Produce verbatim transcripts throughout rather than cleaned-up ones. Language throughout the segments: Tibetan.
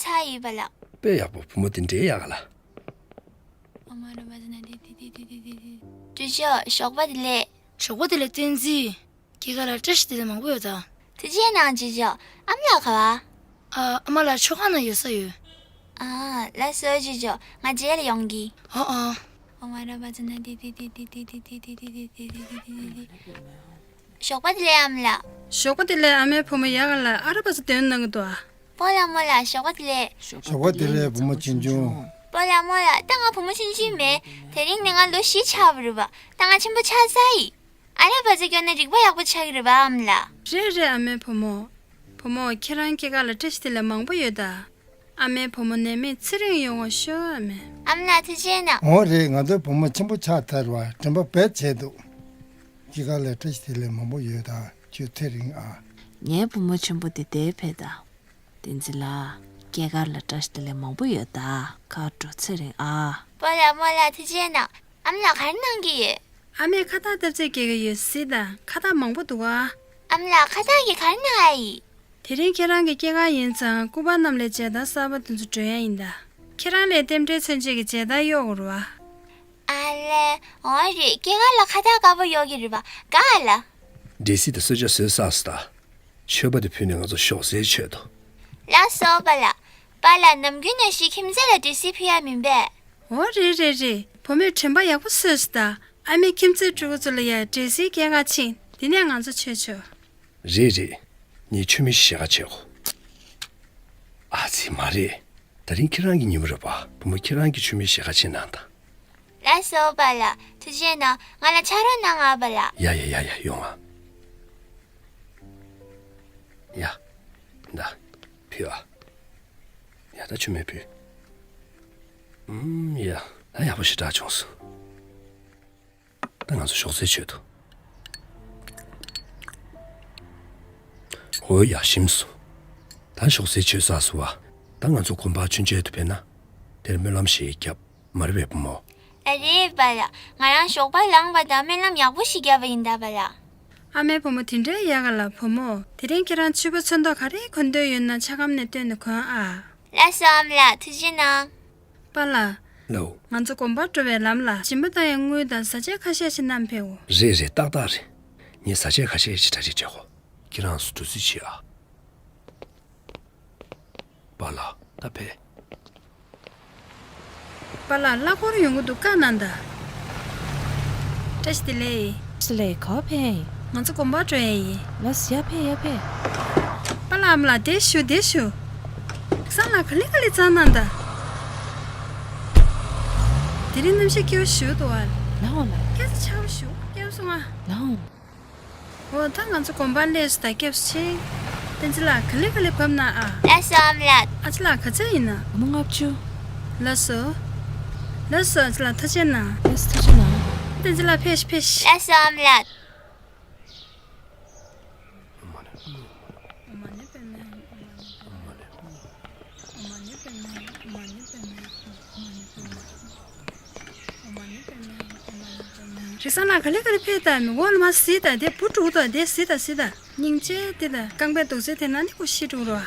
ཚར་ཡིན་པ་ལགས། དཔེ་ཡག་པོ། བུ་མོ་དེ་འདྲའི་ཡག་ག་ལ། ཅོ་ཅོ། ཞོགས་པ་བདེ་ལེགས། ཞོགས་པ་བདེ་ལེགས་བསྟན་འཛིན། སྐྱེས་སྐར་ལ་བཀྲ་ཤིས་བདེ་ལེགས་མང་པོ་ཡོད་ད། ཐུགས་རྗེ་གནང་ཅོ་ཅོ། ཨ་མ་ལགས་ག་བ། ཨ་ཨ་མ་ལགས་ཆོ་ག་ནང་ཡོད་ས་ཡོད། ཨ་ལགས་སོ་ཅོ་ཅོ། ང་རྗེས་ལ་ཡོང་གི། ཨ་ཨ། ཞོགས་པ་བདེ་ལེགས་ཨ་མ་ལགས། ཞོགས་པ་བདེ་ལེགས། ཨ་མའི་བུ་མོ་ཡག་ག་ལ། ཨ་རོ་པ་ཚོ་དོན་གནང་གི་འདུག་ཨ། སྤོ་ལགས་རྨོ་ལགས་ཞོགས་པ་བདེ་ལེགས། ཞོགས་པ་བདེ་ལེགས་བུ་མོ་ཆུང་ཆུང་། སྤོ་ལགས་རྨོ་ལགས། ད་ང་བུ་མོ་ཆུང་ཆུང་མེད། དེ་རིང་ནས་ང་ལོ་བཞི་ཆགས་པ་རེད་པ། ད་ང་ཆེན་པོ་ཆགས་ཚར་ཡིན། ཨ་རོ་པ་ཚོ་སྐྱོར་ན་རིག་པ་ཡག་པོ་ཆགས་ཀྱི་རེད་པ་ཨ་མ་ལགས། རེད་རེད་ཨ་མའི་བུ་མོ། བུ་མོ་ཁྱེད་རང་སྐྱེས་སྐར་ལ་བཀྲ་ཤིས་བདེ་ལེགས་མང་པོ་ཡོད་ད། ཨ་མའི་བུ་མོ་ནད་མེད་ཚེ་རིང་ཡོང་བ་ཤོག་ཨ་མ། ཨ་མ་ལགས་ཐུགས་རྗེ་གནང་། འོ་རེད། ང་ཚོའི་བུ་མོ་ཆེན་པོ་ཆགས་ཚར་བ་དྲན་པ་བེད་བྱས་འདུག་སྐྱེས་སྐར་ལ་བཀྲ་ཤིས་བདེ་ལེགས་མང་པོ་ཡོད་ད། ཁྱོད་ཚེ་རིང་ཨ། ངའི་བུ་མོ་ཆེན་པོ་དེ་དེར་ཕེབས་དང་། བསྟན་འཛིན་ལགས། སྐྱེས་སྐར་ལ་བཀྲ་ཤིས་བདེ་ལེགས་མང་པོ་ཡོད་ད། ཁ་དྲོ་ཚེ་རིང་ཨ། སྤོ་ལགས་རྨོ་ལགས་ཐུགས་རྗེ་གནང་། ཨ་མ་ལགས་ག་རེ་གནང་གི་ཡོད། ཨ་མས་ཁ་བཏགས་བཏབ་ཚད་རྒྱག་གི་ཡོད། གཟིགས་དང་ཁ་བཏགས་མང་པོ་འདུག་ཨ། ཨ་མ་ལགས་ཁ་བཏགས་ཀྱིས་ག་རེ་གནང་ཡ་ཡིན། དེ་རིང་ཁྱེད་རང་གི་སྐྱེས་སྐར་ཡིན་ཙང་སྐུ་པར་རྣམས་ལས་མཇལ་དར་གསར་པ་དེ་ཚོ་སྒྲོན་ཡ་ཡིན་ད། ཁྱེད་རང་ལས་རྟེན་འབྲེལ་མཚོན་བྱེད་ཀྱི་མཇལ་དར་གཡོག་དགོས་རེད་པ། ཨ་ལས། འོ་རེད། སྐྱེས་སྐར་ལ་ཁ་བཏགས་དཀར་པོ་གཡོག་གི་རེད་པ། ག་ཨ་ལ། འབྲས་སིལ་དང་གསོལ་ཇ་བཟོས་ཚར་སོང་ད། མཆོད་པ་དེ་ཕུལ་ནས་ང་ཚོ་ཞོགས་ཟས་མཆོད་དོ། ལགས་སོ་པཱ་ལགས། པཱ་ལགས་ནམ་རྒྱུན་ནང་བཞིན་ཁྱིམ་མཚེས་ལ་འབྲས་སིལ་ཕུལ་ཡ་མིན་པས། འོ་རེད་རེད་རེད། བུ་མོས་དྲན་པ་ཡག་པོ་བཟོས་སོང་ད། ཨ་མས་ཁྱིམ་མཚེས་ཕྲུ་གུ་ཚོ་ལ་ཡ་འབྲས་སིལ་སྐྱེལ་ག་ཕྱིན། དེ་ནས་ང་ཚོ་མཆོད་ཆོག་རེད་རེད། ངས་མཆོད་མེ་ཞིག་བཞེས་ག་བྱེད་གོ། ཨ་ཙི་མ་རེད། དེ་རིང་ཁྱེད་རང་གི་ཉིན་མོ་རེད་པ། བུ་མོ་ཁྱེད་རང་གིས་མཆོད་མེ་བཞེས་ག་ཕྱིན་གནང་དང་། ལགས་སོ་པཱ་ལགས། ཐུགས་རྗེ་གནང་། ང་ལ་ཕྱག་རོགས་གནང་ཨ་པཱ་ལགས། ཡ་ཡ་ཡ་ཡ། ཡོང་ཨ། ཡ། ད་ཕུལ་ཨ། ཡ་ད་མཆོད་མེ་ཕུལ། ཨུམ། ཡ། ད་ཡག་པོ་ཞེ་དྲག་བྱུང་སོང་། ད་ང་ཚོ་ཞོགས་ཟས་མཆོད་དོ། འོ་ཡ། ཞིམ་སོང་། ད་ཞོགས་ཟས་མཆོད་ཚར་སོང་བ། ད་ང་ཚོ་དགོན་པར་མཆོད་མཇལ་དུ་ཕེབས་ན། དེར་སྨོན་ལམ་ཞིག་བརྒྱབ། མ་རེད་པས་བུ་མོ། ཨ་རེད་པཱ་ལགས། ང་རང་ཞོགས་པ་ལངས་པ་དང་སྨོན་ལམ་ཡག་པོ་ཞིག་བརྒྱབ་པ་ཡིན་ད་པཱ་ལགས། ཨ་མའི་བུ་མོ་དེ་འདྲའི་ཡག་ག་ལ། བུ་མོ། དེ་རིང་ཁྱེད་རང་ཕྱུ་པ་ཚོན་མདོག་ག་རེ་གོན་འདོད་ཡོད་ན་ཆ་སྒམ་ནས་བཏོན་ནས་གོན་ཨ། ལགས་སོ་ཨ་མ་ལགས། ཐུགས་རྗེ་གནང་། པཱ་ལགས། ལའོ། ང་ཚོ་དགོན་པར་འགྲོ་བའི་ལམ་ལ་སྦྱིན་པ་བཏང་ཡའི་དངུལ་དང་བཟའ་ཆས་ཁ་ཤས་ཤིག་བསྣམས་ཕེབས་འོ། རེད་རེད། ཏག་ཏག་རེད། ངས་བཟའ་ཆས་ཁ་ཤས་ཤིག་གྲ་སྒྲིག་བྱེད་གོ། ཁྱེད་རང་ཚོ་འགྲོ་རྩིས་བྱེད་ཨ། པཱ་ལགས། ད་ཕེབས། པཱ་ལགས། གླ་འཁོར་ཡོང་གི་འདུག་བཀའ་གནང་དང་། བཀྲ་ཤིས་བདེ་ལེགས། བཀྲ་ཤིས་བདེ་ལེགས། ག་པར་ཕེབས་ཡིན། ང་ཚོ་དགོན་པར་འགྲོ་ཡ་ཡིན། ལགས་སོ། ཡར་ཕེབས། ཡར་ཕེབས། པཱ་ལགས། ཨ་མ་ལགས། འདིར་བཞུགས། འདིར་བཞུགས། སང་ལ་ག་ལེ་ག་ལེ་བཙལ་གནང་དང་། དེ་རིང་གནམ་གཤིས་སྐྱིད་པོ་ཞེ་པོ་འདུག་ཨ། ལའོ་ལ། སྐྱེས་ས་ཆགས་པོ་ཞེ་པོ། སྐྱིད་པོ་སོང་ཨ། ལའོ། འོ་ད་ང་ཚོ་དགོན་པར་སླེབས་སོང་ད། སྐྱབས་སུ་མཆི། བསྟན་འཛིན་ལགས། ག་ལེ་ག་ལེ་བབས་གནང་ཨ། ལགས་སོ་ཨ་མ་ལགས། ཨ་ཅེ་ལགས་ག་ཚོད་ཡིན་ན། སྒོར་མོ་ལྔ་བཅུ། ལགས་སོ། ལགས་སོ་ཨ་ཅེ་ལགས། ཐུགས་རྗེ་གནང་། ལགས་སོ། ཐུགས་རྗེ་གནང་། བསྟན་འཛིན་ལགས་ཕེབས་ཤིག་ཕེབས་ཤིག་ལགས་སོ་ཨ་མ་ལགས། རིག་བཟང་ལགས། ག་ལེ་ག་ལེ་ཕེབས་དང་། མི་འོག་ལ་མར་གཟིགས་དང་། དེ་བུ་ཕྲུག་དང་དེ་གཟིགས་དང་གཟིགས་དང་། སྙིང་རྗེ་དེ་དང་། རྐང་པའི་རྡོག་རྫིས་དེ་ན་ནི་ཁོ་ཤི་འགྲོ་རོ་ཨ།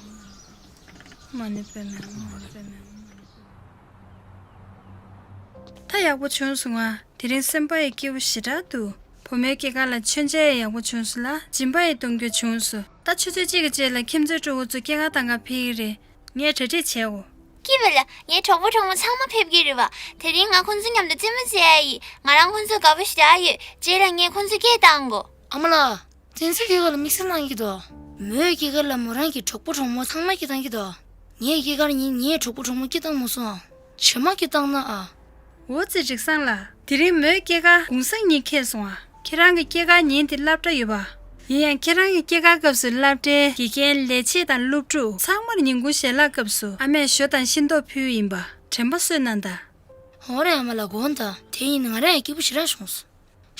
མ་ཎི་པདྨེ་ཧཱུྃ། མ་ཎི་པདྨེ་ཧཱུྃ། ད་ཡག་པོ་བྱུང་སོང་ང་། དེ་རིང་སེམས་པ་ཡི་སྐྱིད་པོ་ཞེ་དྲག་འདུག་བུ་མོའི་སྐྱེས་སྐར་ལ་མཆོད་མཇལ་ཡག་པོ་བྱུང་སོང་ལ། སྦྱིན་པ་ཡི་གཏོང་རྒྱུ་བྱུང་སོང་། ད་ཆུ་ཚོད་གཅིག་གི་རྗེས་ལ་ཁྱིམ་མཚེས་སྤྲུལ་སྐུ་ཚོ་སྐྱེས་སྐར་གཏོང་ག་ཕེབས་ཀྱི་རེད། ངས་གྲ་སྒྲིག་བྱེད་དགོས། སྐྱིད་པ་ལ། ངའི་གྲོགས་པོ་གྲོགས་མོ་ཚང་མ་ཕེབས་ཀྱི་རེད་པ། དེ་རིང་ང་ཁོང་ཚོ་མཉམ་དུ་རྩེད་མོ་རྩེ་ཡ་ཡིན། ང་རང་ཁོང་ཚོ་དགའ་པོ་ཞེ་དྲག་ཡོད། རྗེས་ལ་ངས་ཁོང་ཚོ་སྐད་བཏང་དགོས། ཨ་མ་ལགས། བསྟན་འཛིན་སྐྱེས་སྐར་ལ་དམིགས་བསལ་གནང་གི་འདུག་མོའི་སྐྱེས་སྐར་ལ་མོ་རང་གི་གྲོགས་པོ་གྲོགས་མོ་ཚང་མ་སྐད་བཏང་གི་འདུག་ངའི་སྐྱེས་སྐར་ཉིན་ངའི་གྲོགས་པོ་གྲོགས་མོ་སྐད་བཏང་མ་སོང་ཨ། བྱེ་མ་སྐད་བཏང་ན་ཨ། འོ་ཙི་རིག་བཟང་ལགས། དེ་རིང་མོའི་སྐྱེས་སྐར་གུང་སེང་ཉིན་འཁེལ་སོང་ཨ། ཁྱེད་རང་གི་སྐྱེས་སྐར་ཉིན་དེ་སློབ་གྲྭ་ཡོད་པ། ཡིན་ཡང་ཁྱེད་རང་གི་སྐྱེས་སྐར་སྐབས་སུ་སློབ་གྲྭའི་དགེ་རྒན་ལས་བྱེད་དང་སློབ་ཕྲུག་ཚང་མར་ཉིན་གུང་ཞལ་ལག་སྐབས་སུ་ཨ་མས་ཞོ་དང་ཤིང་ཏོག་ཕུལ་ཡིན་པ། དྲན་པ་གསོས་གནང་དང་། འོ་རེད་ཨ་མ་ལགས། དགོངས་དག་དེ་ཡིན་ང་རང་ཡང་སྐྱིད་པོ་ཞེ་དྲག་བྱུང་སོང་།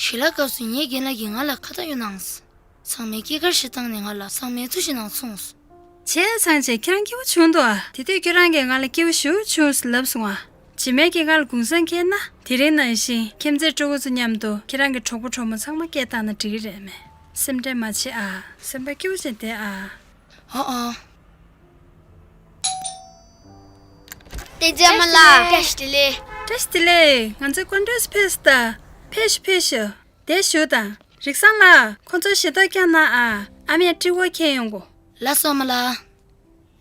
ཞལ་ལག་སྐབས་སུ་ངའི་རྒན་ལགས་ཀྱིས་ང་ལ་ཁ་བཏགས་གཡོག་གནང་སོང་། ཚང་མས་སྐྱེས་སྐར་ཞིག་བཏང་ནས་ང་ལ་ཚང་མས་ཐུགས་ཞིག་གནང་སོང་། བྱས་ཙང་བྱས་ཁྱེད་རང་སྐྱིད་པོ་བྱུང་འདུག་ཨ། དེ་དུས་ཁྱོད་རང་གིས་ང་ལ་སྐྱིད་པོ་ཞེ་པོ་བྱུང་ཟེར་ལབ་སོང་ཨ། རྗེས་མའི་སྐྱེས་སྐར་ལ་གུང་སེང་འཁེལ་ན་དེ་རིང་ནང་བཞིན་ཁྱིམ་མཚེས་སྤྲུལ་སྐུ་ཚོ་མཉམ་དུ་ཁྱེད་རང་གི་གྲོགས་པོ་གྲོགས་མོ་ཚང་མ་སྐད་བཏང་ན་འགྲིག་གི་རེད་མེ། སེམས་ཁྲལ་མ་བྱེད་ཨ། སེམས་པ་སྐྱིད་པོ་བྱས་བསྡད་ཨ། ཨ་ཨ། བསྟན་འཛིན་ཨ་མ་ལགས། བཀྲ་ཤིས་བདེ་ལེགས། བཀྲ་ཤིས་བདེ་ལེགས། ང་ཚོའི་སྐུ་མགྲོན་ཕེབས་སོང་ད། ཕེབས་ཤོག་ཕེབས་ཤོག་དེར་བཞུགས་དང་། རིག་བཟང་ལགས། ཁོང་ཚོར་ཞལ་ཏོག་བཀྱག་གནང་ཨ། ཨ་མས་སྤྲི་གོར་ཁྱེར་ཡོང་གོ། ལགས་སོ་ཨ་མ་ལགས།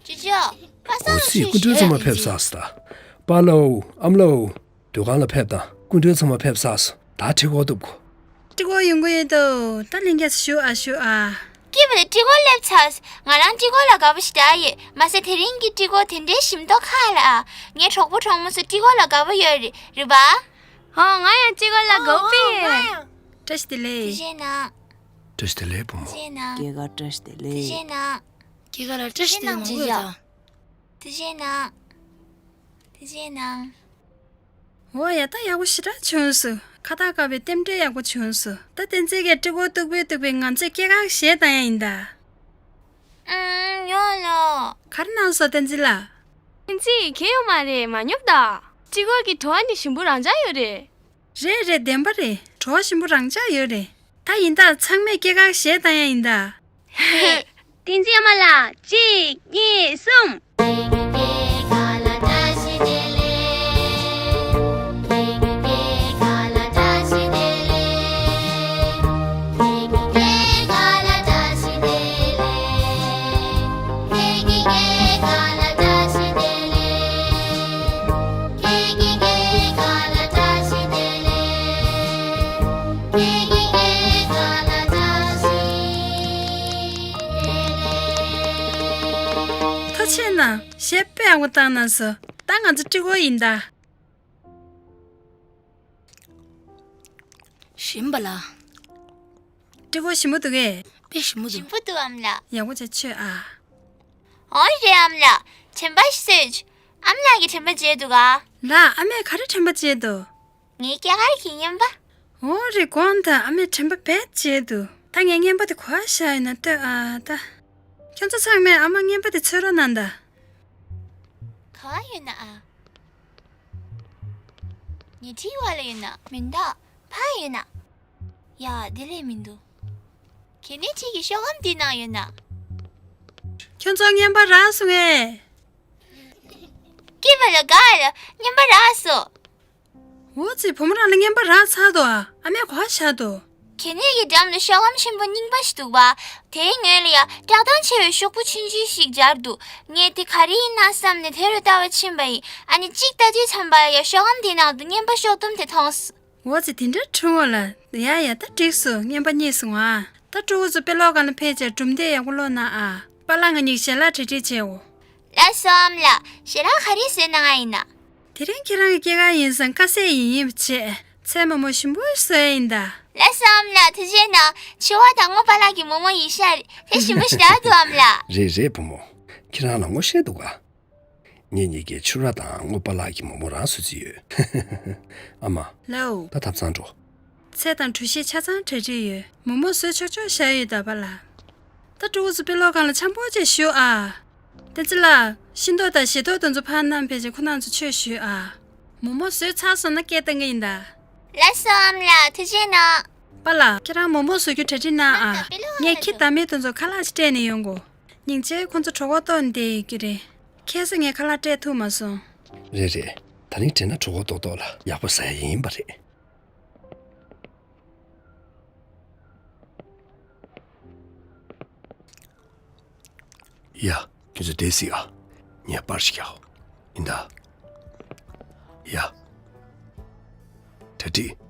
ཅོ་ཅོ། པ་སངས། འོ་ཙི། སྐུ་མགྲོན་ཚང་མ་ཕེབས་ཚར་སོང་ད། པཱ་ལགས། ཨ་མ་ལགས། སྡོད་ཁང་ལ་ཕེབས་དང་། སྐུ་མགྲོན་ཚང་མ་ཕེབས་ཚར་སོང་། ད་སྤྲི་གོར་གཏུབ་དགོས། སྤྲི་གོར་ཡོང་གི་ཡོད་དོ། ད་ལྷན་རྒྱས་ཚོ་བཞུགས་ཨ། བཞུགས་ཨ། སྐྱིད་པ་ལ་སྤྲི་གོར་སླེབས་ཚར། ང་རང་སྤྲི་གོར་ལ་དགའ་པོ་ཞེ་དྲག་ཡོད། མ་ཟད་དེ་རིང་གི་སྤྲི་གོར་དེ་འདྲའི་ཞིམ་མདོག་ཁ་ལ་ཨ། ངའི་གྲོགས་པོ་གྲོགས་མོ་ཚོ་སྤྲི་གོར་ལ་དགའ་པོ་ཡོད་རེད། རེད་པ། ཧོ། ང་ཡང་སྤྲི་གོར་ལ་དགའ་པོ་ཡོད། བཀྲ་ཤིས་བདེ་ལེགས། ཐུགས་རྗེ་གནང་། བཀྲ་ཤིས་བདེ་ལེགས་བུ་མོ། ཐུགས་རྗེ་གནང་། སྐྱེས་སྐར་བཀྲ་ཤིས་བདེ་ལེགས། ཐུགས་རྗེ་གནང་། སྐྱེས་སྐར་ལ་བཀྲ་ཤིས་བདེ་ལེགས་མང་པོ་ཡོད་ད། ཐུགས་རྗེ་གནང་། ཐུགས་རྗེ་གནང་། འོ་ཡ། ད་ཡག་པོ་ཞེ་དྲག་བྱུང་སོང་། ཁ་བཏགས་བཀབ་པའི་རྟེན་འབྲེལ་ཡག་པོ་བྱུང་སོང་། ད་བསྟན་འཛིན་གྱིས་སྤྲི་གོར་གཏུབ་པའི་གཏུབ་པའི་ང་ཚོས་སྐྱེས་སྐར་གཞས་བཏང་ཡ་ཡིན་ད། ཨུམ། ཡོང་ལོ། ག་རེ་གནང་སོང་བསྟན་འཛིན་ལགས། བསྟན་འཛིན། གང་ཡང་མ་རེད། མ་ཉོབ་ད། སྤྲི་གོར་གྱི་བྲོ་བ་ནི་ཞིམ་པོ་རང་འཇགས་ཡོད་རེད། རེད་རེད། བདེན་པ་རེད། བྲོ་བ་ཞིམ་པོ་རང་འཇགས་ཡོད་རེད། ད་ཡིན་ད། ཚང་མས་སྐྱེས་སྐར་གཞས་བཏང་ཡ་ཡིན་ད། ཧེ། བསྟན་འཛིན་ཨ་མ་ལགས། གཅིག་གཉིས་གསུམ། ཐུགས་རྗེ་གནང་། གཞས་དཔེ་ཡག་པོ་བཏང་གནང་སོང་། ད་ང་ཚོ་སྤྲི་གོར་ཡིན་ད། ཞིམ་པ་ལ། སྤྲི་གོར་ཞིམ་པོ་འདུག་གས། དཔེ་ཞིམ་པོ་འདུག་ཞིམ་པོ་འདུག་ཨ་མ་ལགས། ཡག་པོ་བྱས་མཆོད་ཨ། འོ་རེད་ཨ་མ་ལགས། དྲན་པ་ཞིག་གསོས། ཨ་མ་ལགས་ཀྱིས་དྲན་པ་བརྗེད་འདུག་ག་ལགས། ཨ་མས་ག་རེ་དྲན་པ་བརྗེད་འདུག་ངའི་སྐྱེས་སྐར་གྱི་རྔན་པ། འོ་རེད། དགོངས་དག་ཨ་མས་དྲན་པ་རྦད་བརྗེད་འདུག་ད་ངས་རྔན་པ་དེ་ག་པར་བཞག་ཡོད་ན་ལྟོས་ཨ། ད། ཁྱོད་ཚོ་ཚང་མས་ཨ་མ་རྔན་པ་དེ་འཚོལ་རོགས་གནང་ད། ག་པར་ཡོད་ན་ཨ། ཉལ་ཁྲིའི་འོག་ལ་ཡོད་ན། མི་འདུག་ཕར་ཡོད་ན། ཡ། འདི་ལ་མི་འདུག་གད་སྙིགས་ཁྲིའི་ཤོག་སྒམ་འདིའི་ནང་ཡོད་ན། ཁྱོད་ཚོ་རྔན་པ་རག་སོང་ངས། སྐྱིད་པ་ལ་དགའ་ལ་རྔན་པ་རག་སོང་། འོ་ཙི། བུ་མོ་རང་ལ་རྔན་པ་རག་ཚར་འདུག་ཨ། ཨ་མས་ག་པར་བཞག་འདུག་གད་སྙིགས་ཀྱི་འགྲམ་ལ་ཤོག་སྒམ་ཆེན་པོ་རྙིང་པ་ཞིག་འདུག་པ། དེའི་ངོས་ལ་ཡ་བཀྲག་མདངས་ཆེ་བའི་ཤོག་བུ་ཆུང་ཆུང་ཞིག་སྦྱར་འདུག་ངས་དེ་ག་རེ་ཡིན་ན་བསམ་ནས་དེ་རུ་ལྟ་བར་ཕྱིན་པ་ཡིན། ཨ་ནི་གཅིག་ལྟ་དུས་ཙམ་པ་ལ་ཡ་ཤོག་སྒམ་དེའི་ནང་དུ་རྔན་པ་ཤོག་དུམ་དེ་མཐོང་སོང་། འོ་ཙི། དེ་འདྲ་བྱུང་བ་ལ། ཡ་ཡ། ད་འགྲིག་སོང་། རྔན་པ་རྙེད་སོང་ཨ། ད་སྤྲུལ་སྐུ་ཚོ་དཔེ་ཀློག་ཁང་ལ་ཕེབས་བྱས་གྲུབ་འབྲས་ཡག་པོ་ཀློག་གནང་ཨ། པཱ་ལགས་ང་གཉིས་ཞལ་ལག་གྲ་སྒྲིག་བྱེད་འོ། ལགས་སོ་ཨ་མ་ལགས། ཞལ་ལག་ག་རེ་བཟོས་གནང་ཡ་ཡིན་ན། དེ་རིང་ཁྱེད་རང་གི་སྐྱེས་སྐར་ཡིན་ཙང་དཀར་ཟས་ཡིན་ཡིན་པ་བྱས། ཚལ་མོག་མོག་ཞིམ་པོ་བཟོ་ཡ་ཡིན་ད། ལགས་སོ་ཨ་མ་ལགས། ཐུགས་རྗེ་གནང་། ཕྱུར་བ་དང་རྔོ་པཱ་ལགས་ཀྱི་མོག་མོག་ཡིན་ཤག་དེ་ཞིམ་པོ་ཞེ་དྲག་འདུག་ཨ་མ་ལགས། རེད་རེད་བུ་མོ། ཁྱེད་རང་ལ་ངོ་ཤེས་འདུག་ག་ངེད་གཉིས་ཀྱིས་ཕྱུར་ར་དང་རྔོ་པཱ་ལགས་ཀྱི་མོག་མོག་རང་བཟོས་ཚུལ་ཡོད། ཨ་མ། ལགས་འོ། ད་ཐབ་ཚང་འགྲོ། ཚལ་དང་གྲོ་ཞིབ་ཆ་ཚང་གྲ་སྒྲིག་ཡོད། མོག་མོག་བཟོས་ཆོག་ཆོག་བཞག་ཡོད་ད་པཱ་ལགས། ད་སྤྲུལ་སྐུ་ཚོ་དཔེ་ཀློག་ཁང་ལ་འཆམ་པོ་བྱས་བཞུགས་ཨ། བསྟན་འཛིན་ལགས། ཤིང་ཏོག་དང་བཞེས་ཏོག་དེ་ཚོ་ཕར་བསྣམས་ཕེབས་བྱས་ཁོ་རང་ཚོ་ཆོས་ཞུས་ཨ། མོག་མོག་བཟོས་ཚར་སོང་ན་སྐད་བཏང་གི་ཡིན་ད། ལགས་སོ་ཨ་མ་ལགས། ཐུགས་རྗེ་གནང་། པཱ་ལགས། ཁྱེད་རང་མོག་མོག་བཟོ་རྒྱུ་གྲ་སྒྲིག་གནང་ཨ། ངས་ཁྱི་བདག་མེད་དེ་ཚོ་ཁ་ལག་ཅིག་སྤྲད་ནས་ཡོང་གོ། སྙིང་རྗེ། ཁོ་ཚོ་གྲོད་ཁོག་ལྟོགས་ནས་བསྡད་ཡོད་ཀྱི་རེད། ཁ་སང་ངས་ཁ་ལག་སྤྲད་ཐུབ་མ་སོང་། རེད་རེད། ད་རིང་དྲན་ན་གྲོད་ཁོག་ལྟོགས་ལྟོགས་ལ་ཡག་པོ་ཟ་ཡ་ཡིན་པ་རེད། ཡ། ཁྱོད་ཚོ་བསྡད་སྲིད་ཨ། ངས་པར་ཞིག་རྒྱག་ཡིན་ད། ཡ། གྲ་སྒྲིག